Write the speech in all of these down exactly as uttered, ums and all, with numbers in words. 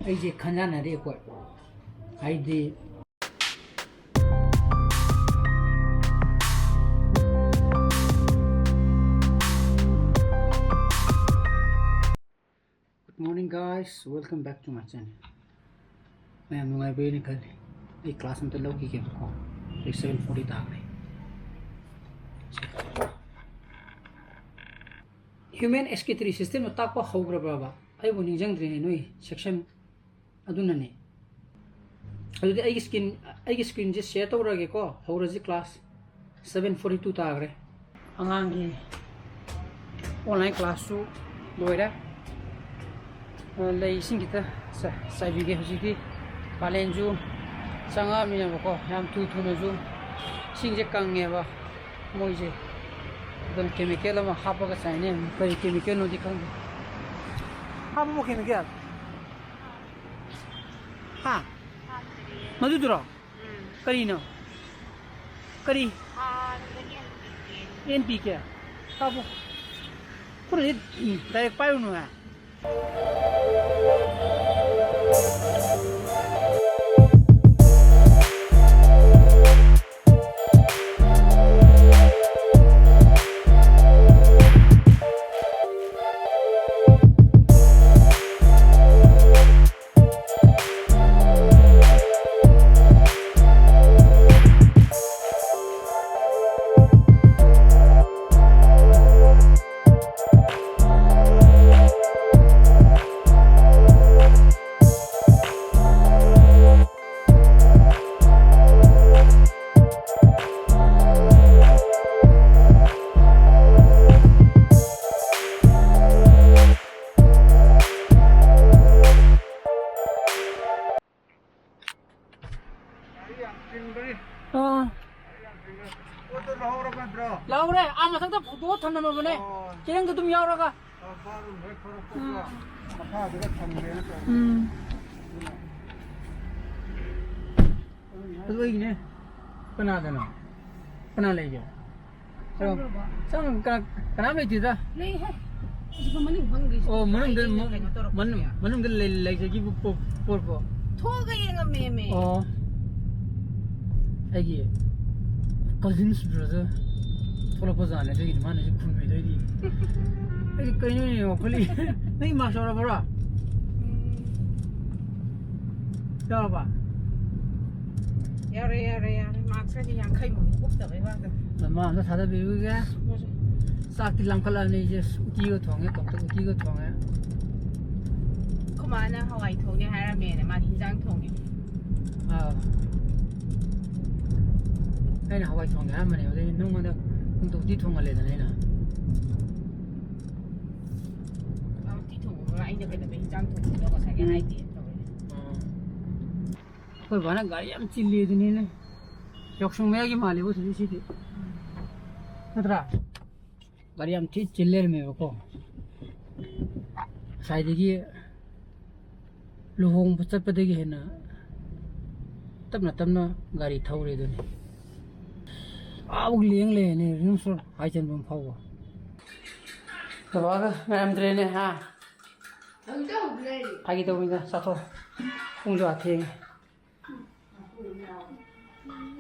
ꯑꯩꯁꯦ ꯈꯟꯖꯥꯟꯅꯔꯤ ꯑꯩꯈꯣꯏ, ꯍꯥꯏꯗꯤ, Good morning, guys, welcome back to my channel. ꯃꯌꯥꯝ ꯅꯨꯡꯉꯥꯏꯕꯤꯔꯤꯅ ꯈꯜꯂꯤ꯫ ꯑꯩ ꯀ꯭ꯂꯥꯁ ꯑꯝꯇ ꯂꯧꯈꯤꯒꯦꯕꯀꯣ꯫ ꯑꯩ seven forty ꯇꯥꯈ꯭ꯔꯦ꯫ Human excretory system ꯇꯥꯛꯄ ꯍꯧꯈ꯭ꯔꯕ꯭ꯔꯕ? ꯑꯩꯕꯨ ꯅꯤꯡꯁꯤꯡꯗ꯭ꯔꯤꯅꯦ ꯅꯣꯏ section ꯑꯗꯨꯅꯅꯦ꯫ ꯑꯗꯨꯗꯤ ꯑꯩꯒꯤ screen, ꯑꯩꯒꯤ screenꯁꯦ share ꯇꯧꯔꯒꯦꯀꯣ꯫ ꯍꯧꯔꯁꯤ, class seven forty two ꯇꯥꯈ꯭ꯔꯦ꯫ ꯑꯉꯥꯡꯒꯤ online classꯁꯨ ꯂꯣꯏꯔꯦ꯫ ꯑ, ꯂꯩ ꯏꯁꯤꯡ ꯈꯤꯇ ꯆ-, ꯆꯥꯏꯕꯤꯒꯦ꯫ ꯍꯧꯖꯤꯛꯇꯤ ꯀꯥꯂꯦꯟꯁꯨ ꯆꯪꯉꯛꯑꯃꯤꯅꯕꯀꯣ, ꯌꯥꯝ ꯊꯨ ꯊꯨꯅꯁꯨ ꯏꯁꯤꯡꯁꯦ ꯀꯪꯉꯦꯕ ꯃꯣꯏꯁꯦ꯫ ꯑꯗꯨꯅ chemical ꯑꯃ ꯍꯥꯞꯄꯒ ꯆꯥꯏꯅꯦ꯫ ꯀꯔꯤ chemicalꯅꯣꯗꯤ ꯈꯪꯗꯦ꯫ ꯍꯥꯞꯄꯕꯣ chemical? ꯍꯥ? ꯃꯗꯨꯗꯨꯔꯣ? ꯎꯝ꯫ ꯀꯔꯤꯅꯣ? ꯀꯔꯤ? ꯑꯥ, ꯑꯗꯨꯗꯒꯤ N P K. N P K? ꯀꯥꯞꯄꯨ꯫ ꯈꯨꯠꯅꯗꯤ, ꯎꯝ, direct ꯄꯥꯏꯔꯨꯅꯨ ꯍꯦ꯫ ꯑꯥ꯫ ꯄꯣꯠꯇꯣ ꯂꯧꯍꯧꯔꯕ ꯅꯠꯇ꯭ꯔꯣ? ꯂꯧꯍꯧꯔꯦ꯫ ꯑꯥ ꯃꯊꯛꯇ ꯐꯧꯗꯣꯛꯑ ꯊꯝꯂꯝꯃꯕꯅꯦ꯫ ꯑꯣ꯫ ꯆꯦꯔꯪꯗ ꯑꯗꯨꯝ ꯌꯥꯎꯔꯒ꯫ ꯑꯥ, ꯕꯥꯠꯔꯨꯝ ꯍꯦꯛ ꯊꯣꯔꯛꯄꯒ ꯎꯝ꯫ ꯃꯈꯥꯗꯨꯗ ꯊꯝꯒꯦꯅ ꯇꯧꯕ꯫ ꯎꯝ꯫ ꯑꯗꯨꯅ ꯑꯗꯨ ꯑꯩꯒꯤꯅꯦ꯫ ꯀꯅꯥꯗꯅꯣ? ꯀꯅꯥ ꯂꯩꯒꯦ? ꯆꯪ-, ꯆꯪ-, ꯀꯅꯥ-, ꯀꯅꯥꯝ ꯂꯩꯇꯦꯗ꯫ ꯂꯩꯍꯦ꯫ ꯍꯧꯖꯤꯛꯐꯥꯎ ꯃꯅꯨꯡ ꯐꯪꯗ꯭ꯔꯤꯁꯤ ꯑꯣ, ꯃꯅꯨꯡꯗ, ꯑꯩꯅ ꯀꯩꯅꯣ ꯇꯧꯔꯛꯄꯅꯦ꯫ ꯃꯅꯨꯡ, ꯃꯅꯨꯡꯗ ꯂꯩ-, ꯂꯩꯖꯈꯤꯕ ꯄꯣ-, ꯄꯣꯠꯄꯣ? ꯊꯣꯛꯑꯒ ꯌꯦꯡꯉꯝꯃꯦꯃꯦ꯫ ꯑꯣ꯫ ꯑꯩꯒꯤ cousin's brother ꯊꯣꯛꯂꯛꯄ ꯖꯥꯠꯅꯦ, ꯑꯗꯨꯒꯤꯅꯤ ꯃꯥꯅ ꯍꯧꯖꯤꯛ ꯈꯨꯝꯃꯤꯗꯣ꯫ ꯑꯩꯗꯤ, ꯑꯩꯗꯤ ꯀꯩꯅꯣꯅꯦ ꯋꯥꯈꯜꯂꯤ꯫ ꯅꯪ mask ꯌꯥꯎꯔꯕ꯭ꯔꯣ? ꯎꯝ꯫ ꯌꯥꯎꯔꯕ? ꯌꯥꯎꯔꯦ, ꯌꯥꯎꯔꯦ, ꯌꯥꯎꯔꯦ꯫ Mask ꯀꯁꯦ ꯌꯥꯡꯈꯩꯃꯨꯛ ꯎꯞꯇꯕꯩ ꯋꯥꯗ꯫ ꯃꯃꯥ ꯑꯝꯇ ꯊꯥꯗꯕꯤꯔꯨꯒꯦ꯫ ꯃꯣꯏꯁꯦ꯫ ꯆꯥꯛꯇꯤ ꯂꯥꯝꯈꯠꯂꯛꯑꯕꯅꯤ ꯑꯩꯁꯦ꯫ ꯎꯇꯤꯒ ꯊꯣꯡꯉꯦ, ꯀꯣꯛꯇ ꯎꯇꯤꯒ ꯊꯣꯡꯉꯦ꯫ ꯑꯩꯈꯣꯏ ꯃꯥꯅ ꯍꯋꯥꯏ ꯊꯣꯡꯉꯦ ꯍꯥꯏꯔꯝꯃꯦꯅ ꯃꯥꯗꯤ ꯍꯤꯟꯖꯥꯡ ꯊꯣꯡꯉꯦ꯫ ꯑꯥ꯫ ꯑꯩꯅ ꯍꯋꯥꯏ ꯊꯣꯡꯉꯦ ꯍꯥꯏꯔꯝꯕꯅꯦ, ꯑꯗꯩ ꯅꯉꯣꯟꯗ ꯅꯣꯡꯇ ꯎꯇꯤ ꯊꯣꯡꯍꯜꯂꯦꯗꯅ ꯑꯩꯅ꯫ ꯃꯥ ꯎꯇꯤ ꯊꯣꯡꯕꯒ ꯑꯩꯅ ꯀꯩꯗꯧꯕꯩ ꯍꯤꯟꯖꯥꯡ ꯊꯣꯡꯕꯅꯣ ꯉꯁꯥꯏꯒꯤ ꯍꯥꯏꯗꯦ ꯇꯧꯔꯦ꯫ ꯑꯥ꯫ ꯑꯩꯈꯣꯏ ꯕꯥꯅ ꯒꯥꯔꯤ ꯌꯥꯝ ꯆꯤꯜꯂꯤ ꯑꯗꯨꯅꯤꯅꯦ꯫ ꯌꯥꯎꯁꯪ ꯃꯌꯥꯒꯤ ꯃꯥꯜꯂꯦꯕ ꯍꯧꯖꯤꯛ ꯁꯤꯗꯤ꯫ ꯅꯠꯇ꯭ꯔꯥ? ꯒꯥꯔꯤ ꯌꯥꯝ ꯊꯤ ꯆꯤꯜ ꯂꯩꯔꯝꯃꯦꯕꯀꯣ꯫ ꯉꯁꯥꯏꯗꯒꯤ ꯂꯨꯍꯣꯡꯕ ꯆꯠꯄꯗꯒꯤ ꯍꯦꯟꯅ ꯇꯞꯅ ꯇꯞꯅ ꯒꯥꯔꯤ ꯊꯧꯔꯦ ꯑꯗꯨꯅꯤ꯫ ꯑꯥꯕꯨꯛ ꯂꯦꯡ ꯂꯩꯔꯦꯅꯦ, ꯔꯤꯝꯁ ꯔꯣꯗ ꯍꯥꯏ ꯆꯟꯐꯝ ꯐꯥꯎꯕ꯫ ꯕꯕꯥꯒ ꯉꯥꯏꯔꯝꯗ꯭ꯔꯦꯅꯦ, ꯍꯥ? ꯍꯧꯖꯤꯛꯇ ꯍꯧꯗ ꯉꯥꯏꯔꯤ꯫ ꯐꯥꯒꯤ ꯇꯧꯕꯅꯤꯗ, ꯆꯥꯊꯣꯛ꯫ ꯄꯨꯡꯁꯨ ꯑꯥ ꯊꯦꯡꯉꯦ꯫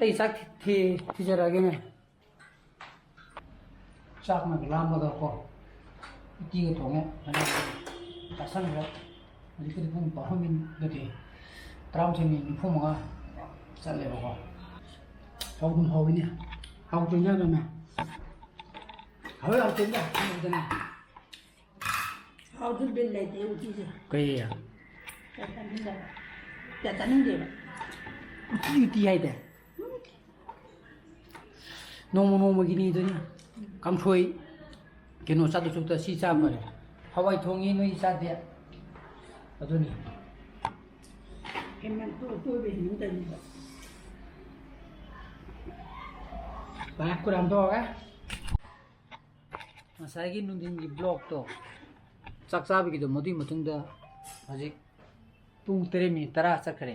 ꯑꯩ ꯆꯥꯛ ꯊꯤ-, ꯊꯤ-, ꯊꯤꯖꯔꯛꯑꯒꯦꯅꯦ꯫ ꯆꯥꯛꯅꯒ ꯂꯥꯝꯕꯒꯀꯣ, ꯎꯇꯤꯒ ꯊꯣꯡꯉꯦ, ꯆꯥꯁꯟꯈ꯭ꯔꯦ꯫ ꯍꯧꯖꯤꯛꯄꯨꯗꯤ ꯄꯨꯡ ꯕꯥꯔꯣ ꯃꯤꯅꯤꯠ ꯅꯠꯇꯦ, ꯇꯔꯥꯃꯥꯊꯣꯏ ꯃꯤꯅꯤꯠ ꯅꯤꯐꯨ ꯃꯉꯥ ꯆꯠꯂꯦꯕꯀꯣ꯫ ꯍꯥꯎꯗꯨꯝ ꯍꯥꯎꯋꯤꯅꯦ꯫ ꯍꯥꯎꯇ꯭ꯔꯣ ꯏꯟꯖꯥꯡꯗꯨꯅ? ꯍꯥꯎꯋꯦ, ꯍꯥꯎꯇꯦ ꯏꯟꯖꯥꯡ ꯍꯥꯎꯇꯅ꯫ ꯍꯥꯎꯗꯨꯝ ꯕꯤꯜ ꯂꯩꯇꯦ ꯎꯇꯤꯁꯦ꯫ ꯀꯩ? ꯀꯌꯥ ꯆꯥꯅꯤꯡꯗꯕ꯫ ꯀꯌꯥ ꯆꯥꯅꯤꯡꯗꯦꯕ꯫ ꯎꯇꯤ, ꯎꯇꯤ ꯍꯥꯏꯗꯥꯏ? ꯎꯝ꯫ ꯅꯣꯡꯃ ꯅꯣꯡꯃꯒꯤꯅꯤ ꯑꯗꯨꯅꯤ꯫ ꯀꯥꯡꯁꯣꯏ ꯀꯩꯅꯣ ꯆꯥꯗꯧ ꯁꯔꯨꯛꯇ ꯁꯤ ꯆꯥ ꯐꯔꯦ꯫ ꯍꯋꯥꯏ ꯊꯣꯡꯉꯤ ꯅꯣꯏ ꯆꯥꯗꯦ꯫ ꯑꯗꯨꯅꯤ꯫ ꯍꯦꯟꯃꯟ ꯇꯣ-, ꯇꯣꯏꯕ ꯍꯦꯟꯃꯟ ꯇꯧꯔꯤꯕ꯫ ꯚꯥꯏ, ꯀꯨꯔꯥꯟ ꯇꯧꯔꯒ꯫ ꯉꯁꯥꯏꯒꯤ ꯅꯨꯡꯊꯤꯟꯒꯤ vlogꯇꯣ, ꯆꯥꯛ ꯆꯥꯕꯒꯤꯗꯣ, ꯃꯗꯨꯒꯤ ꯃꯇꯨꯡꯗ ꯍꯧꯖꯤꯛ ꯄꯨꯡ ꯇꯔꯦꯠ ꯃꯤꯅꯤꯠ ꯇꯔꯥ ꯆꯠꯈ꯭ꯔꯦ꯫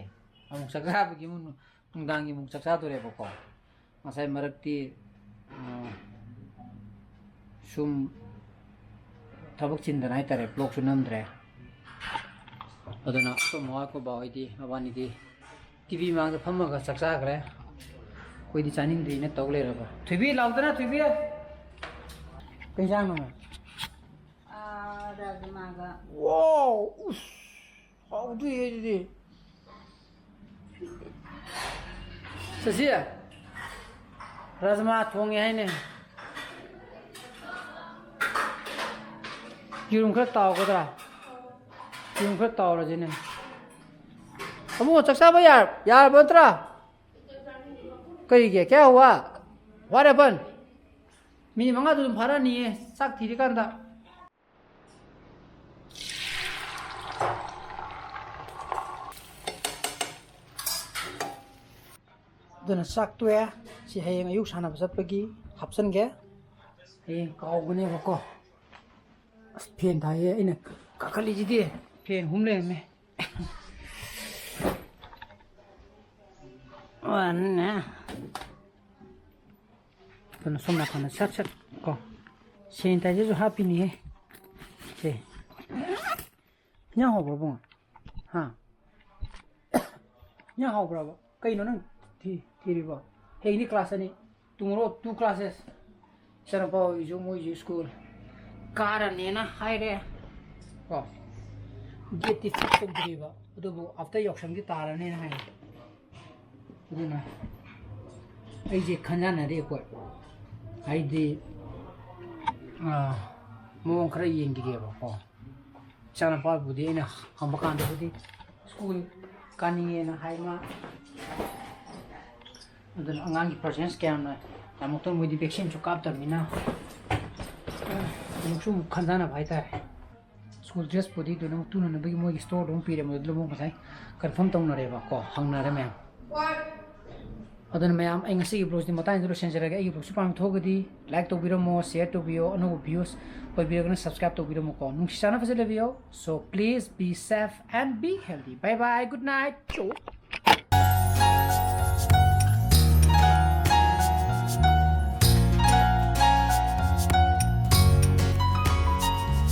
ꯑꯃꯨꯛ ꯆꯥꯛ ꯆꯥꯕꯒꯤ ꯑꯃꯨꯛ ꯅꯨꯡꯗꯥꯡꯒꯤ ꯑꯃꯨꯛ ꯆꯥꯛ ꯆꯥꯗꯣꯔꯦꯕꯀꯣ꯫ ꯉꯁꯥꯏ ꯃꯔꯛꯇꯤ, ꯑ, ꯁꯨꯝ ꯊꯕꯛ ꯆꯤꯟꯗꯅ ꯍꯥꯏꯇꯥꯔꯦ, ꯕ꯭ꯂꯣꯛꯁꯨ ꯅꯝꯗ꯭ꯔꯦ꯫ ꯑꯗꯨꯅ ꯑꯩꯈꯣꯏ ꯃꯃꯥ ꯑꯩꯈꯣꯏ ꯕꯥ ꯍꯣꯏꯗꯤ, ꯃꯕꯥꯅꯤꯗꯤ ꯇꯤꯚꯤ ꯃꯃꯥꯡꯗ ꯐꯝꯃꯒ ꯆꯥꯛ ꯆꯥꯈ꯭ꯔꯦ꯫ ꯑꯩꯈꯣꯏꯗꯤ ꯆꯥꯅꯤꯡꯗ꯭ꯔꯤꯅ ꯇꯧ ꯂꯩꯔꯕ꯫ ꯊꯣꯏꯕꯤ, ꯂꯥꯎꯗꯅ, ꯊꯣꯏꯕꯤ! ꯀꯩ ꯏꯟꯖꯥꯡꯅꯣ? ꯑꯥ, ꯔꯥꯖꯃꯥꯒ꯫ ꯋꯥꯎ! ꯎꯁ! ꯍꯥꯎꯗꯣꯏꯍꯦ ꯑꯗꯨꯗꯤ꯫ ꯁꯁꯤ, ꯔꯥꯖꯃꯥ ꯊꯣꯡꯉꯦ ꯍꯥꯏꯅꯦ꯫ ꯌꯦꯔꯨꯝ ꯈꯔ ꯇꯥꯎꯒꯗ꯭ꯔꯥ? ꯌꯦꯔꯨꯝ ꯈꯔ ꯇꯥꯎꯔꯁꯤꯅꯦ꯫ ꯑꯕꯨꯡꯉꯣ, ꯆꯥꯛ ꯆꯥꯕ ꯌꯥꯔ-, ꯌꯥꯔꯕ ꯅꯠꯇ꯭ꯔꯥ? ꯀꯔꯤꯒꯤ? ꯀꯌꯥ ꯍꯨꯋꯥ? What happened? ꯃꯤꯅꯤꯠ ꯃꯉꯥꯗꯨ ꯑꯗꯨꯝ ꯐꯥꯔꯛꯑꯅꯤꯌꯦ, ꯆꯥꯛ ꯊꯤꯔꯤꯀꯥꯟꯗ꯫ ꯑꯗꯨꯅ ꯆꯥꯛ ꯇꯣꯛꯑꯦ꯫ ꯁꯤ ꯍꯌꯦꯡ ꯑꯌꯨꯛ ꯁꯥꯟꯅꯕ ꯆꯠꯄꯒꯤ ꯍꯥꯞꯆꯤꯟꯒꯦ꯫ ꯍꯌꯦꯡ ꯀꯥꯎꯒꯅꯦꯕꯀꯣ꯫ ꯑꯁ, ꯐꯦꯟ ꯊꯥꯏꯌꯦ ꯑꯩꯅ ꯀꯥꯈꯠꯂꯤꯁꯤꯗꯤ꯫ ꯐꯦꯟ ꯍꯨꯝ ꯂꯩꯔꯝꯃꯦ꯫ ꯋꯥꯅꯦ꯫ ꯑꯗꯨꯅ ꯁꯣꯝ ꯅꯥꯀꯟꯗ ꯁꯠ ꯁꯠ ꯀꯣ꯫ ꯁꯦꯅꯤꯇꯥꯏꯖꯔꯁꯨ ꯍꯥꯞꯄꯤꯅꯤꯍꯦ꯫ ꯁꯦ꯫ ꯏꯟꯖꯥꯡ ꯍꯥꯎꯕ꯭ꯔꯣ ꯏꯕꯨꯡꯉꯣ? ꯍꯥ? ꯏꯟꯖꯥꯡ ꯍꯥꯎꯕ꯭ꯔꯕ? ꯀꯩꯅꯣ ꯅꯪ ꯊꯤ-, ꯊꯤꯔꯤꯕꯣ? ꯍꯌꯦꯡꯗꯤ class ꯑꯅꯤ꯫ Tomorrow two classes꯫ ꯏꯆꯥꯅꯨꯄꯥ ꯍꯣꯏꯒꯤꯁꯨ ꯃꯣꯏꯁꯨ school ꯀꯥꯔꯅꯦꯅ ꯍꯥꯏꯔꯦ꯫ ꯀꯣ? Date T fix ꯇꯧꯗ꯭ꯔꯤꯕ꯫ ꯑꯗꯨꯕꯨ after ꯌꯥꯎꯁꯪꯗꯤ ꯇꯥꯔꯅꯦꯅ ꯍꯥꯏ꯫ ꯑꯗꯨꯅ ꯑꯩꯁꯦ ꯈꯟꯖꯥꯟꯅꯔꯤ ꯑꯩꯈꯣꯏ꯫ ꯍꯥꯏꯗꯤ, ꯑꯥ, ꯃꯑꯣꯡ ꯈꯔ ꯌꯦꯡꯈꯤꯒꯦꯕꯀꯣ꯫ ꯏꯆꯥꯅꯨꯄꯥꯕꯨꯗꯤ ꯑꯩꯅ ꯍꯪꯕ ꯀꯥꯟꯗꯕꯨꯗꯤ school ꯀꯥꯅꯤꯡꯉꯦꯅ ꯍꯥꯏ ꯃꯥ꯫ ꯑꯗꯨꯅ ꯑꯉꯥꯡꯒꯤ presence ꯀꯌꯥꯝꯅ ꯌꯥꯝꯃꯛꯇꯅ ꯃꯣꯏꯗꯤ vaccine ꯁꯨ ꯀꯥꯞꯇꯕꯅꯤꯅ ꯑꯃꯨꯛꯁꯨ ꯑꯃꯨꯛ ꯈꯟꯖꯥꯟꯅꯕ ꯍꯥꯏꯇꯥꯔꯦ꯫ School dress ꯄꯨꯗꯤ ꯑꯗꯨꯅ ꯑꯃꯨꯛ ꯇꯨꯅꯅꯕꯒꯤ ꯃꯣꯏꯒꯤ store ꯗ ꯑꯃꯨꯛ ꯄꯤꯔꯦ, ꯃꯗꯨꯗ ꯑꯃꯨꯛ ꯉꯁꯥꯏ confirm ꯇꯧꯅꯔꯦꯕꯀꯣ, ꯍꯪꯅꯔꯦ ꯃꯌꯥꯝ꯫ ꯑꯗꯨꯅ ꯃꯌꯥꯝ, ꯑꯩ ꯉꯁꯤꯒꯤ vlog ꯁꯤꯗꯤ ꯃꯇꯥꯡꯁꯤꯗ ꯂꯣꯏꯁꯤꯟꯖꯔꯒꯦ꯫ ꯑꯩꯒꯤ vlog ꯁꯤ ꯄꯥꯝꯕ ꯊꯣꯛꯑꯒꯗꯤ like ꯇꯧꯕꯤꯔꯝꯃꯣ, share ꯇꯧꯕꯤꯌꯣ, ꯑꯅꯧꯕ views ꯑꯣꯏꯕꯤꯔꯒꯅ subscribe ꯇꯧꯕꯤꯔꯝꯃꯨꯀꯣ꯫ ꯅꯨꯡꯁꯤ ꯆꯥꯟꯅ ꯐꯖꯅ ꯂꯩꯕꯤꯌꯣ꯫ So please be safe and be healthy. Bye bye, good night.